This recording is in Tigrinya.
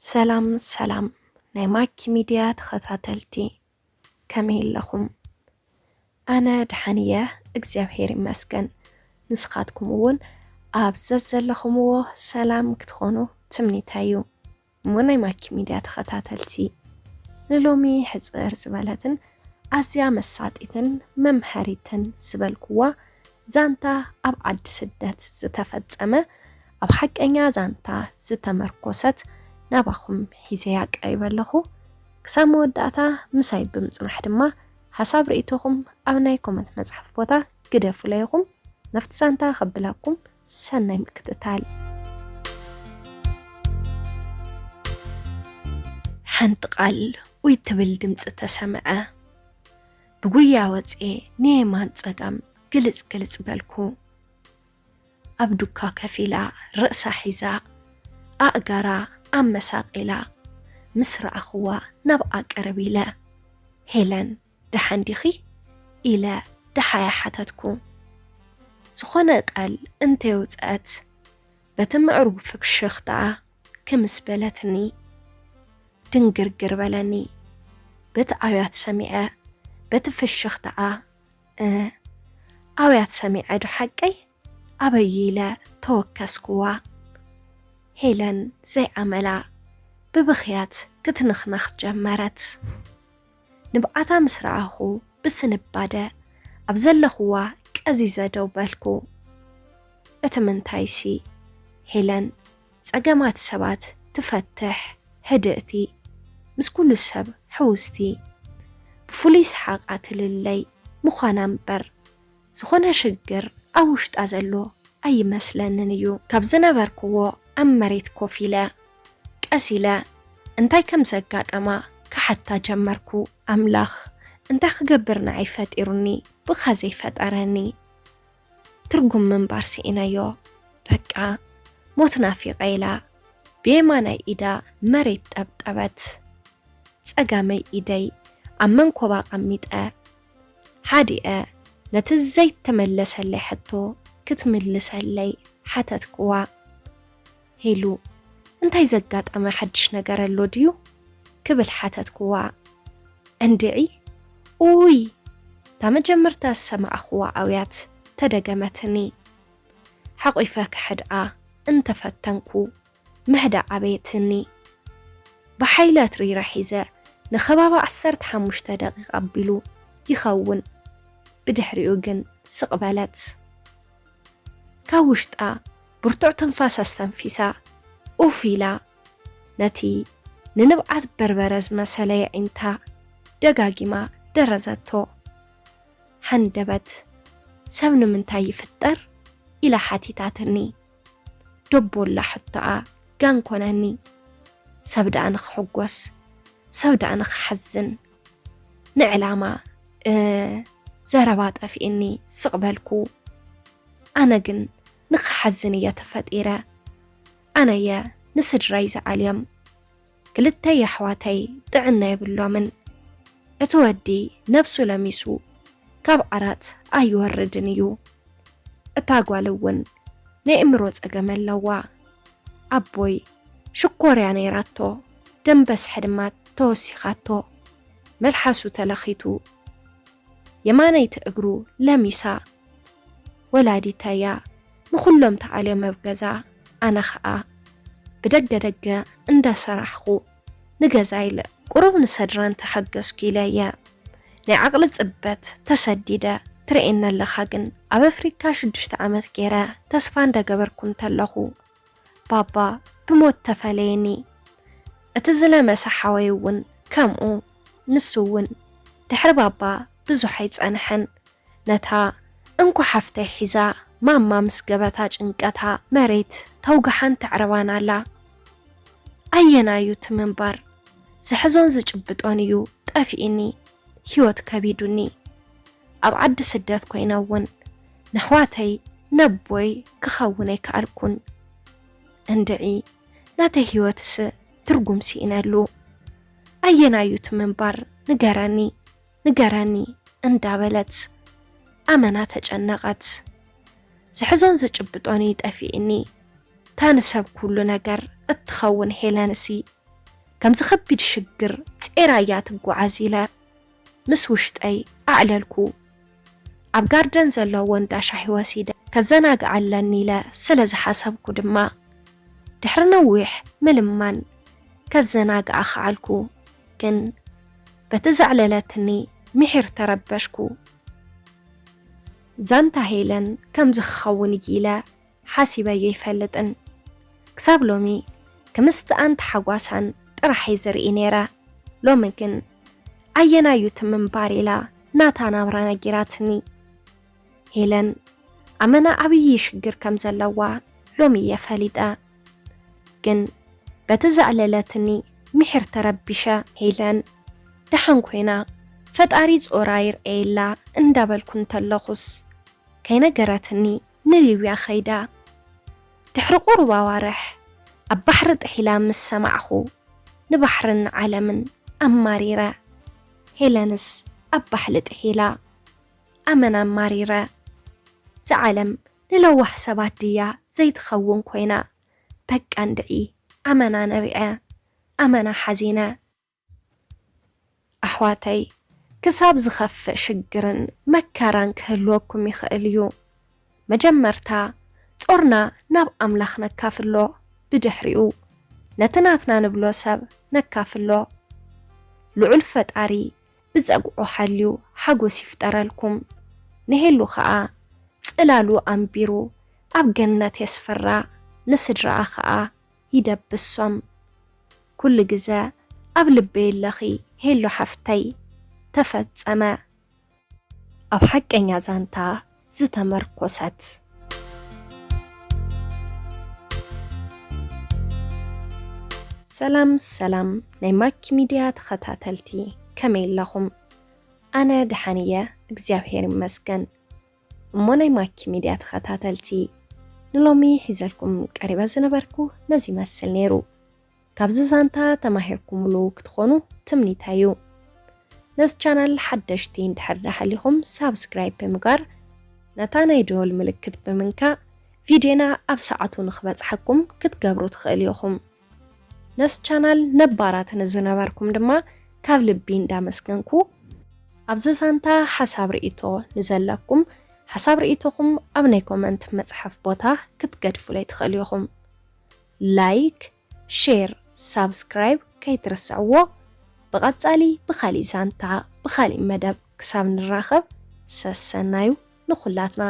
ሰላም ሰላም ናይ ማኪ ሚድያ ተኸታተልቲ፣ ከመይ ኣለኹም? ኣነ ደሓን እየ፣ እግዚኣብሔር ይመስገን። ንስኻትኩም እውን ኣብ ዘዘለኹምዎ ሰላም ክትኾኑ ትምኒተይ እዩ። እሞ ናይ ማኪ ሚድያ ተኸታተልቲ፣ ንሎሚ ሕጽር ዝበለትን ኣዝያ መሳጢትን መምሃሪትን ዝበልኩዋ ዛንታ ኣብ ዓዲ ስደት ዝተፈጸመ፣ ኣብ ሓቀኛ ዛንታ ዝተመርኮሰት ናባኹም ሒዘያ ቀሪበ ኣለኹ። ክሳብ መወዳእታ ምሳይ ብምጽናሕ ድማ ሓሳብ ርእይቶኹም ኣብ ናይ ኮመንት መጽሓፍ ቦታ ግደፉለይኹም። ናብቲ ዛንታ ከብለኩም ሰናይ ምክትታል። ሓንቲ ቃል ኡይ ትብል ድምፂ ተሰምዐ። ብጉያ ወፅኤ ንየማን ፀጋም ግልፅ ግልፅ በልኩ። ኣብ ዱካ ከፊላ ርእሳ ሒዛ ኣእጋራ ኣመሳቂላ ምስ ረኣኽዋ ናብኣ ቅርብ ኢለ፣ ሄለን ደሓን ዲኺ? ኢለ ደሓያ ሓተትኩ። ዝኾነ ቃል እንተየውፀአት በቲ ምዕሩግ ፍሽኽታኣ ክምስ በለትኒ። ድንግርግር በለኒ። በቲ ኣውያት ሰሚዐ፣ በቲ ፍሽኽታኣ፣ እ፣ ኣውያት ሰሚዐ ዶ ሓቀይ? ኣበይ ኢለ ተወከስኩዋ። ሄለን ዘይኣመላ ብብኽያት ክትንኽነኽ ጀመረት። ንብዓታ ምስ ረኣኹ ብስንባደ ኣብ ዘለኹዋ ቀዚዘ ደው በልኩ። እቲ ምንታይሲ ሄለን ጸገማት ሰባት ትፈትሕ፣ ህድእቲ፣ ምስ ኩሉ ሰብ ሕውስቲ፣ ብፍሉይ ሰሓቓ ትልለይ ምዃና እምበር ዝኾነ ሽግር ኣብ ውሽጣ ዘሎ ኣይመስለንን እዩ። ካብ ዝነበርኩዎ ኣብ መሬት ኮፍ ኢለ ቀስ ኢለ እንታይ ከም ዘጋጠማ ክሓታ ጀመርኩ። ኣምላኽ እንታይ ክገብር ንዓይ ፈጢሩኒ ብኻ ዘይፈጠረኒ? ትርጉም ምንባር ስኢነዮ። በቃ ሞት ናፊቐ ኢላ ብየማናይ ኢዳ መሬት ጠብጠበት። ጸጋመይ ኢደይ ኣብ መንኮባ ኣቐሚጠ ሓዲአ ነቲ ዘይተመለሰለይ ሕቶ ክትምልሰለይ ሓተትክዋ። ሄሉ፣ እንታይ ዘጋጠመ ሓድሽ ነገር ኣሎ ድዩ? ክብል ሓተትክዋ። እንድዒ፣ ኡይ፣ እታ መጀመርታ ዝሰማዕኽዋ ኣውያት ተደገመትኒ። ሓቒፈ ክሕድኣ እንተፈተንኩ፣ ምህዳእ ኣበየትኒ። ብሓይሊ ኣትሪረ ሒዘ ንኸባቢ ዓሰርተ ሓሙሽተ ደቂቕ ኣቢሉ ይኸውን። ብድሕሪኡ ግን ስቕ በለት። ካብ ውሽጣ ብርቱዕ ትንፋስ ኣስተንፊሳ፣ ኡፍ ኢላ፣ ነቲ ንንብዓት በርበረ ዝመሰለ የዒንታ ደጋጊማ ደረዘቶ። ሃንደበት፣ ሰብ ንምንታይ ይፍጠር? ኢላ ሓቲታትኒ። ደቦላ ሕቶኣ ጋን ኮነኒ። ሰብ ደኣ ንኽሕጎስ፣ ሰብ ደኣ ንኽሓዝን፣ ንዕላማ፣ እ፣ ዘረባ ጠፊእኒ ስቕ በልኩ። ኣነ ግን ንኽሓዝን እየ ተፈጢረ። ኣነየ ንስድራይ ዝዓልዮም። ክልተ የሕዋተይ ጥዕና የብሎምን። እቲ ወዲ ነብሱ ለሚሱ ካብ ዓራት ኣይወርድን እዩ። እታ ጓል እውን ናይ እምሮ ጸገም ኣለዋ። ኣቦይ ሽኮርያ ነይራቶ፣ ደም በስሐ ድማ ተወሲኻቶ። መልሓሱ ተለኺቱ፣ የማነይቲ እግሩ ለሚሳ። ወላዲተያ ንኹሎም ተኣልዮም ኣብ ገዛ፣ ኣነ ኸኣ ብደገ ደገ እንዳሰራሕኹ ንገዛ ኢለ ቁሩብ ንሰድራ እንተሓገዝኩ ኢለ እየ ናይ ዓቕሊ ጽበት ተሰዲደ። ትርእየኒ ኣለኻ ግን ኣብ ኣፍሪካ ሽዱሽተ ዓመት ገይረ ተስፋ እንዳገበርኩ እንተለኹ ባባ ብሞት ተፈለየኒ። እቲ ዝለመሰ ሓወይ እውን ከምኡ። ንሱ እውን ድሕሪ ባባ ብዙሕ ኣይጸንሐን። ነታ እንኮ ሓፍተይ ሒዛ ማማ ምስ ገበታ ጭንቀታ መሬት ተውግሓን ተዕርባን ኣላ። ኣየናዩ እቲ ምንባር ዝሕዞን ዝጭብጦን እዩ ጠፊእኒ፣ ህይወት ከቢዱኒ። ኣብ ዓዲ ስደት ኮይነ እውን ነሕዋተይ ነቦይ ክኸውን ኣይከኣልኩን። እንድዒ ናተይ ህይወትስ ትርጉም ስኢነሉ። ኣየናዩ እቲ ምንባር ንገረኒ፣ ንገረኒ እንዳበለት ኣመና ተጨነቐት። ዝሕዞን ዝጭብጦን እዩ ጠፊእኒ። እታ ንሰብ ኩሉ ነገር እትኸውን ሄለንሲ ከምዚ ከቢድ ሽግር ጼራ እያ ትጓዓዝ ኢለ ምስ ውሽጠይ ኣዕለልኩ። ኣብ ጋርደን ዘሎ ወንዳ ሻሂ ወሲደ ከዘናግዓለን ኢለ ስለ ዝሓሰብኩ ድማ ድሕሪ ነዊሕ ምልማን ከዘናግዓ ከዓልኩ። ግን በቲ ዘዕለለትኒ ምሒር ተረበሽኩ። ዛንታ ሄለን ከምዚ ክኸውን እዩ ኢለ ሓሲበዮ ኣይፈልጥን። ክሳብ ሎሚ ክምስትኣን ተሓጓሳን ጥራሕ እየ ዝርኢ ነይረ። ሎሚ ግን ኣየናዩ እቲ ምንባር ኢላ ናታ ናብራ ነጊራትኒ። ሄለን ኣመና ዓብዪ ሽግር ከም ዘለዋ ሎሚ እየ ፈሊጠ። ግን በቲ ዘዕለለትኒ ምሒር ተረቢሸ። ሄለን ደሓን ኮይና ፈጣሪ ጾራ ይርኤየላ እንዳበልኩ እንተለኹስ ከይነገረትኒ ንሊብያ ኸይዳ። ድሕሪ ቁሩብ ኣዋርሕ ኣብ ባሕሪ ጥሒላ ምስ ሰማዕኹ ንባሕርን ዓለምን ኣማሪረ። ሄለንስ ኣብ ባሕሊ ጥሒላ ኣመና ኣማሪረ። እዛ ዓለም ንለዋህ ሰባት ድያ ዘይትኸውን ኮይና። በቃ እንድዒ ኣመና ነቢዐ፣ ኣመና ሓዚነ። ኣሕዋተይ፣ ክሳብ ዝኸፍእ ሽግርን መከራን ክህልወኩም ይኽእል እዩ። መጀመርታ ጾርና ናብ ኣምላኽ ነካፍሎ፣ ብድሕሪኡ ነቲ ናትና ንብሎ ሰብ ነካፍሎ። ልዑል ፈጣሪ ብጸግዑ ሓልዩ ሓጎስ ይፍጠረልኩም። ንሄሉ ኸኣ ጽላሉ ኣንቢሩ ኣብ ገነት የስፍራ፣ ንስድራኣ ኸኣ ይደብሶም። ኩሉ ግዘ ኣብ ልበይ ኣለኺ ሄሉ ሓፍተይ። ተፈጸመ። ኣብ ሓቀኛ ዛንታ ዝተመርኮሰት። ሰላም ሰላም ናይ ማኪ ሚድያ ተኸታተልቲ፣ ከመይ ኣለኹም? ኣነ ደሓን እየ እግዚኣብሔር ይመስገን። እሞ ናይ ማኪ ሚድያ ተኸታተልቲ፣ ንሎሚ ሒዘልኩም ቀሪበ ዝነበርኩ ነዚ ይመስል ነይሩ። ካብዚ ዛንታ ተማሂርኩምሉ ክትኾኑ ትምኒተይ እዩ። ነዚ ቻናል ሓደሽቲ እንድሕር ደኣ ሃሊኹም ሳብስክራይብ ብምግባር ነታ ናይ ደወል ምልክት ብምንካእ ቪድዮና ኣብ ሰዓቱ ንኽበጽሓኩም ክትገብሩ ትኽእሉ ኢኹም። ነዚ ቻናል ነባራት ንዝነበርኩም ድማ ካብ ልቢ እንዳመስገንኩ፣ ኣብዚ ዛንታ ሓሳብ ርእይቶ ንዘለኩም ሓሳብ ርእይቶኹም ኣብ ናይ ኮመንት መጽሓፍ ቦታ ክትገድፉለይ ትኽእሉ ኢኹም። ላይክ፣ ሼር፣ ሳብስክራይብ ከይትርስዕዎ። ብቐጻሊ ብኻሊእ ዛንታ ብኻሊእ መደብ ክሳብ ንራኸብ ሰሰናዩ ንኹላትና።